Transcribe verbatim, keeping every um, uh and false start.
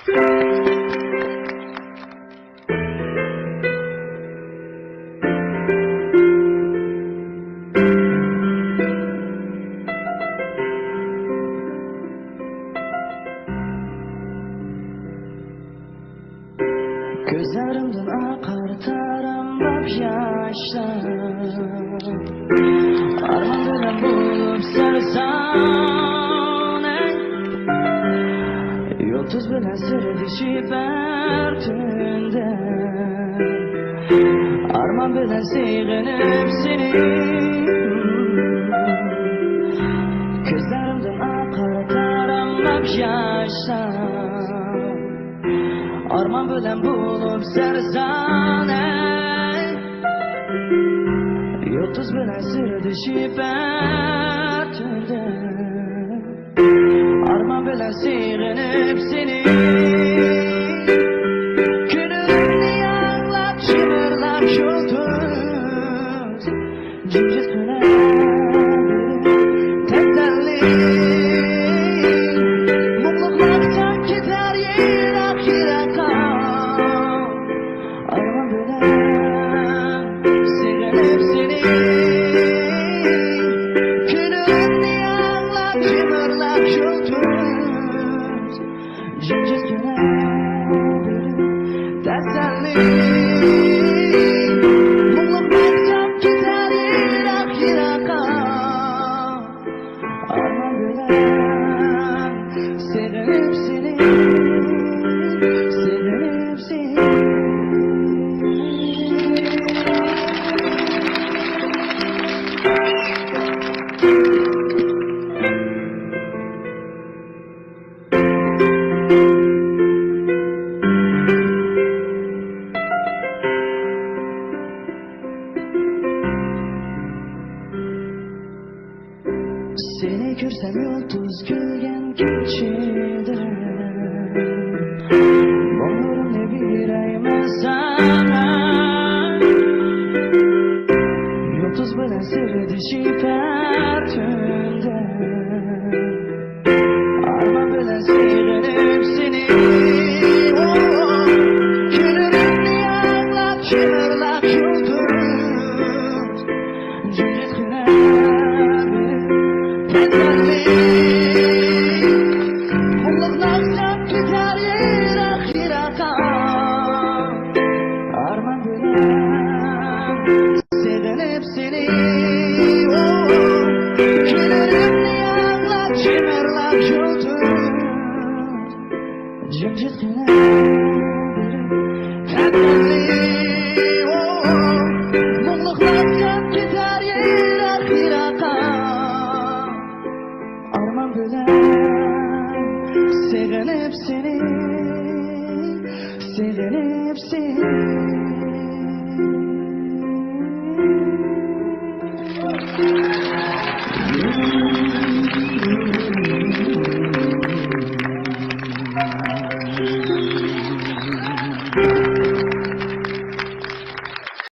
كۆزلىرىمدىن ئاقار تاراملاپ ياشلار. ئارمان بىلەن بولۇپ سەرسان، ئەي. يۇلتۇز بىلەن سىردىشىپ ھەر تۈندە. ئارمان بىلەن سېغىنىپ سېنى. كۆزلىرىمدىن ئاقار تاراملاپ ياشلار. ئارمان بىلەن بولۇپ سەرسان، ئەي. يۇلتۇز بىلەن سىردىشىپ ھەر تۈندە. ئارمان بىلەن سېغىنىپ سېنى. كۈنلىرىمنى ئاڭلاپ، شىمىرلاپ يۇلتۇز. جىمجىت كۈنلەر تەسەللى. مۇڭلۇقلاپ سەن كېتەر يىراق يىراققا. ئارمان بىلەن سېغىنىپ سېنى. كۈنلىرىمنى ئاڭلاپ، شىمىرلاپ يۇلتۇز. جىمجىتكىنە بىر تەسەللى. مۇڭلۇق مەن كېتەر يىراق يىراققا. ئارمان بىلەن سېغىنىپ سېنى، سېغىنىپ سېنى. سېنى كۆرسەم يۇلتۇز كۈلگەن كېچىدە، باغرىمنى بېرەيمەن ساڭا. يۇلتۇز بىلەن سىردىشىپ ھەر تۈندە. ئارمان بىلەن سېغىنىپ سېنى. كۈنلىرىمنى ئاڭلاپ، شىمىرلاپ يۇلتۇز. جىمجىتكىنە بىر تەسەللى. مۇڭلۇقلاپ سەن كېتەر يىراق يىراققا. ئارمان بىلەن سېغىنىپ سېنى. كۈنلىرىمنى ئاڭلاپ، شىمىرلاپ يۇلتۇز. جىمجىتكىنە بىر تەسەللى. مۇڭلۇقلاپ سەن كېتەر يىراق يىراققا. ئارمان بىلەن سېغىنىپ سېنى، سېغىنىپ سېنى.